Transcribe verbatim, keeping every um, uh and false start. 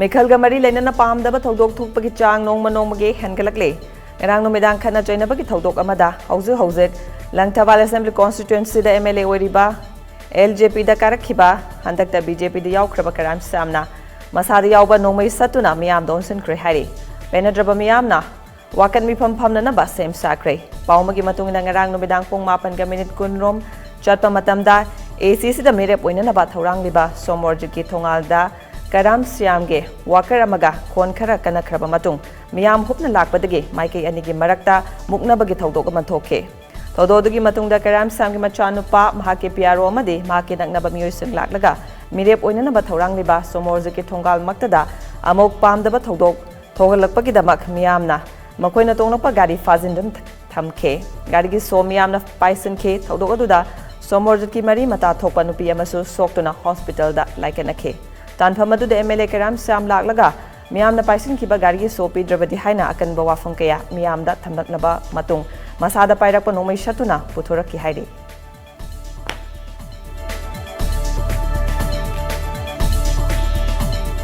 ꯃꯤꯈꯜꯒ ꯃꯔꯤ ꯂꯩꯅꯅ ꯄꯥꯝꯗꯕ ꯊꯧꯗꯣꯛ ꯊꯣꯛꯄꯒꯤ ꯆꯥꯡ ꯅꯣꯡꯃ ꯅꯣꯡꯃꯒꯤ ꯍꯦꯟꯒꯠꯂꯛꯂꯦ꯫ ꯉꯔꯥꯡ ꯅꯨꯃꯤꯗꯥꯡ ꯈꯠꯅ ꯆꯩꯅꯕꯒꯤ ꯊꯧꯗꯣꯛ ꯑꯃꯗ ꯍꯧꯖꯤꯛ ꯍꯧꯖꯤꯛ ꯂꯪꯊꯕꯥꯜ Assembly Constituencyꯗ MLA ꯑꯣꯏꯔꯤꯕ, LJPꯗ ꯀꯥꯔꯛꯈꯤꯕ, ꯍꯟꯗꯛꯇ BJPꯗ ꯌꯥꯎꯈ꯭ꯔꯕ ꯀꯔꯥꯝ ꯁ꯭ꯌꯥꯝꯅ ꯃꯁꯥꯗ ꯌꯥꯎꯕ ꯅꯣꯡꯃꯩ ꯁꯠꯇꯨꯅ ꯃꯤꯌꯥꯝꯗ ꯑꯣꯟꯁꯤꯟꯈ꯭ꯔꯦ ꯍꯥꯏꯔꯤ꯫ ꯄꯦꯟꯅꯗ꯭ꯔꯕ ꯃꯤꯌꯥꯝꯅ ꯋꯥꯀꯠ ꯃꯤꯐꯝ ꯐꯝꯅꯅꯕ ꯁꯦꯝ ꯁꯥꯈ꯭ꯔꯦ꯫ ꯄꯥꯎ ꯑꯃꯒꯤ ꯃꯇꯨꯡ ꯏꯟꯅ, ꯉꯔꯥꯡ ꯅꯨꯃꯤꯗꯥꯡ ꯄꯨꯡ ꯃꯥꯄꯟꯒ ꯃꯤꯅꯤꯠ ꯀꯨꯟ ꯔꯣꯝ ꯆꯠꯄ ꯃꯇꯝꯗ ACCꯗ ꯃꯤꯔꯦꯞ ꯑꯣꯏꯅꯅꯕ ꯊꯧꯔꯥꯡꯂꯤꯕ ꯁꯣꯃꯣꯔꯖꯤꯠꯀꯤ ꯊꯣꯡꯒꯥꯜꯗ ꯀꯔꯥꯝ ꯁ꯭ꯌꯥꯝꯒꯤ ꯋꯥꯀꯔ ꯑꯃꯒ ꯈꯣꯟ ꯈꯔ ꯀꯟꯅꯈ꯭ꯔꯕ ꯃꯇꯨꯡ, ꯃꯤꯌꯥꯝ ꯍꯨꯞꯅ ꯂꯥꯛꯄꯗꯒꯤ ꯃꯥꯏꯀꯩ ꯑꯅꯤꯒꯤ ꯃꯔꯛꯇ ꯃꯨꯛꯅꯕꯒꯤ ꯊꯧꯗꯣꯛ ꯑꯃ ꯊꯣꯛꯈꯤ꯫ ꯊꯧꯗꯣꯛ ꯑꯗꯨꯒꯤ ꯃꯇꯨꯡꯗ ꯀꯔꯥꯝ ꯁ꯭ꯌꯥꯝꯒꯤ ꯃꯆꯥꯅꯨꯄꯥ, ꯃꯍꯥꯛꯀꯤ PRO ꯑꯃꯗꯤ ꯃꯍꯥꯛꯀꯤ ꯅꯛꯅꯕ ꯃꯤꯑꯣꯏꯁꯤꯡ ꯂꯥꯛꯂꯒ ꯃꯤꯔꯦꯞ ꯑꯣꯏꯅꯅꯕ ꯊꯧꯔꯥꯡꯂꯤꯕ ꯁꯣꯃꯣꯔꯖꯤꯠꯀꯤ ꯊꯣꯡꯒꯥꯜꯃꯛꯇꯗ ꯑꯃꯨꯛ ꯄꯥꯝꯗꯕ ꯊꯧꯗꯣꯛ ꯊꯣꯛꯍꯜꯂꯛꯄꯒꯤꯗꯃꯛ ꯃꯤꯌꯥꯝꯅ ꯃꯈꯣꯏꯅ ꯇꯣꯡꯂꯛꯄ ꯒꯥꯔꯤ ꯐꯥꯖꯤꯟꯗꯨꯅ ꯊꯝꯈꯤ꯫ ꯒꯥꯔꯤꯒꯤ ꯁꯣ ꯃꯤꯌꯥꯝꯅ ꯄꯥꯏꯁꯤꯟꯈꯤ꯫ ꯊꯧꯗꯣꯛ ꯑꯗꯨꯗ ꯁꯣꯃꯣꯔꯖꯤꯠꯀꯤ ꯃꯔꯤ ꯃꯇꯥ ꯊꯣꯛꯄ ꯅꯨꯄꯤ ꯑꯃꯁꯨ ꯁꯣꯛꯇꯨꯅ ꯍꯣꯁꯄꯤꯇꯥꯜꯗ ꯂꯥꯏꯀꯠꯅꯈꯤ꯫ ꯇꯥꯟꯐꯝ ꯑꯗꯨꯗ MLA ꯀꯔꯥꯝ ꯁ꯭ꯌꯥꯝ ꯂꯥꯛꯂꯒ ꯃꯤꯌꯥꯝꯅ ꯄꯥꯏꯁꯤꯟꯈꯤꯕ ꯒꯥꯔꯤꯒꯤ ꯁꯣ ꯄꯤꯗ꯭ꯔꯕꯗꯤ ꯍꯥꯏꯅ ꯑꯀꯟꯕ ꯋꯥꯐꯝ ꯀꯌꯥ ꯃꯤꯌꯥꯝꯗ ꯊꯝꯂꯛꯂꯕ ꯃꯇꯨꯡ, ꯃꯁꯥꯗ ꯄꯥꯏꯔꯛꯄ ꯅꯣꯡꯃꯩ ꯁꯠꯇꯨꯅ ꯄꯨꯊꯣꯔꯛꯈꯤ ꯍꯥꯏꯔꯤ꯫